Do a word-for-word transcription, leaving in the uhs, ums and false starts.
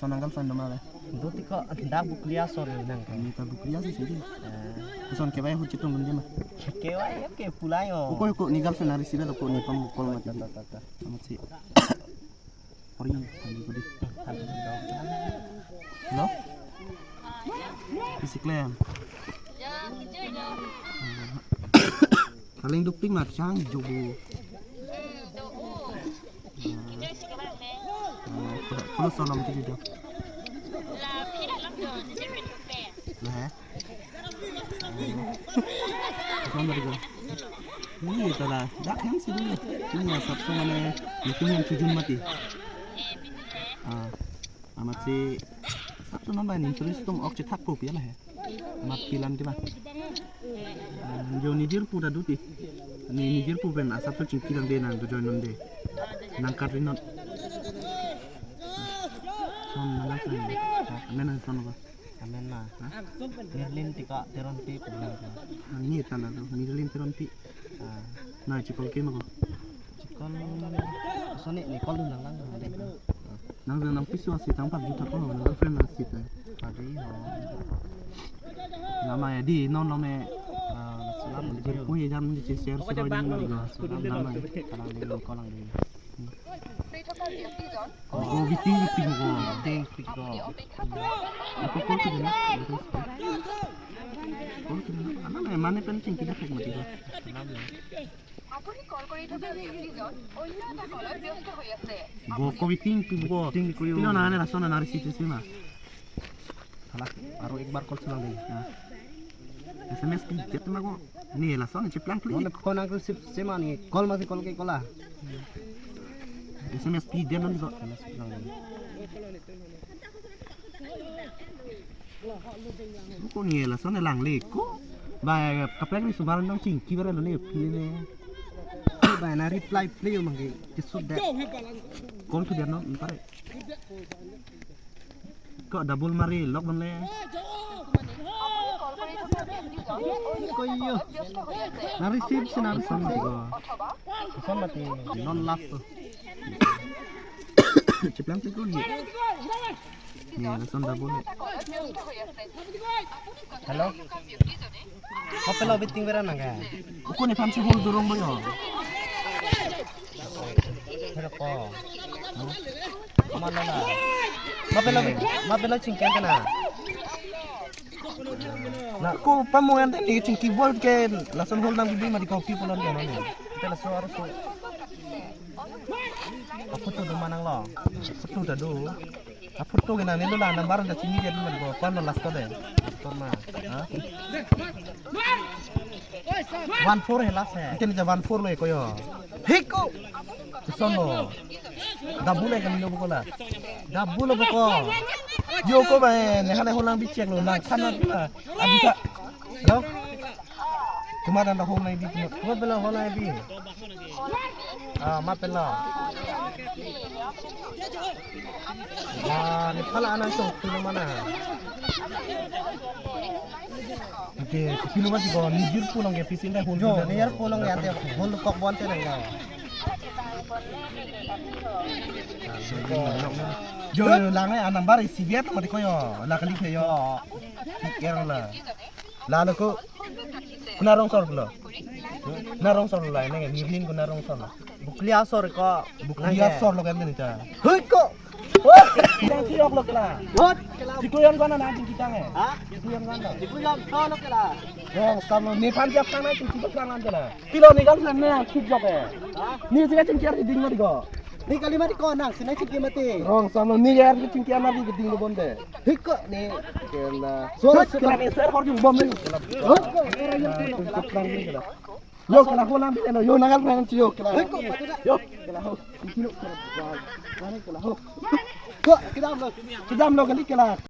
Lason nang girlfriend do ma le? Do ti ko, dak Bokolia asor nang. Neta Bokolia si sidi. Eh. Lason kevai ahut chetongdunde ma? Kevai ya ke pulai o. Uko uko ne girlfriend nang receive lo ko nephan call mati. Ta, ta, ta, ta. Amatsi. Orin kali ko di. Hello? Isi klem. Kaling dopik ma chang jobo. Kono solam ti juda. Lah, eh? Solam dari ko. Ni tala, dak yang sini. Ini ya sabso mane, itu yang tujuh mati. Ah, amatsi sabso non ba ning terus tum ok cetak po ya lah, eh. Amat pilan ke ba. Hmm, jo nijirpo ta do ti. Ne nijirpo pen asapso chingki tangte nang do join nonde. Nang kat ri non. Son nang kat ri non. Amen nang son ba. Amen na. Ha? Mirlin Tika Teronpi pu nang. Nang ni ta na do. Mirlin Teronpi. Ah. Na chikol ke ma ko. Chikol, soni ne call dun lang lang. Nang nang piso asi tang pap juta ko nang girlfriend asi ta. Padi ho. Nama ya di non lo me. Ah, salam di. Pui jam di share share di ko. Salam nama. Kalang di, kalang di. Go Viting Viting go. Viting Viting go. Apa call ke na? Call ke na. Ana me mane pen chingki dak mati ko. Salam ya. আপুনি কল কৰি থকা ব্যক্তিজন অন্য এটা কলত ব্যস্ত হৈ আছে। Go ko Viting Viting go. Viting Viting. Pilo nang ne lason nang receive si ma. Thala, aro ek bar call chelang dei. S M S pidet ma ko. Ne lason cheplang pli. Phone ang receive si ma ne call ma si call ke call a. S M S pidet non ko. S M S chelang dei. Ko ne lason lang le ko. Ba kaprek ni subar nang chingki bare lo ne pili ne. Ba na reply play mang ke kisut de. Call to dia no pare. Ko double mari lok ban le. Ko yo. Na receive si na receive ko. Son mati. Non last to. Cheplang chekul ye. Ye, lason double ye. Hello. Mapelo Viting vera nang ka? Uko nephan si hold dorong boyo. Pero ko. Mana na? Mapelo Viting, mapelo chingki an ta na. Na ko pamu an ta ne chingki bol ke lason hold nang bibi mati ko people on ke na. Te laso aro so. Aphoto do ma nang lo. Aphoto ta do. Aphoto ke nang ne lo la number ta chini dia dulu ko. Pan lo last ko de. Last ko ma. Ha? One four he last he. Ikan ja one four lo ko yo. Hiko. Son lo. Double le kami lo ko la. Double lo ko. Yo ko ba ne hale holang bi check lo nang khana la. Abi ta. Hello? Kuma dan da home na ibi kuma. Kuma pela home na ibi. Ah, ma pela. Ah, ne pala anan so pilo mana. Oke, pilo mati ko nijir pulang ya pisin da home. Jo, nijir pulang ya te home kok bon te nang. Jo, lang eh anang bar isi biar mati ko yo. La kali ke yo. Kerala. Lalo ko. Kuna rong sor lo. Kuna rong sor lo la, nang Mirlin kuna rong sor lo. Bokolia asor ko. Bokolia asor lo kan ni ta. Hui ko. Yang siyok lo kela. What? Siku yang mana nanti kita nge? Ha? Siku yang mana? Siku yang mana kela? Yang sama ni pan siap sana siku perang nanti lah. Pilo ni kan sana siyok eh. Ha? Ni sih kan cingkir di ding mati ko. Ni kali mati ko nang, sini cingkir mati. Rong sama ni ya cingkir mati di ding lo bonde. Hiko ni kela. Suara kela ni ser hor yung bom ni. Yo kela ho lang di yo nagal pran yo kela. Yo kela ho. Kilo kela. Kela ho. Kela ho. Ko kidam lo. Kidam lo kali kela.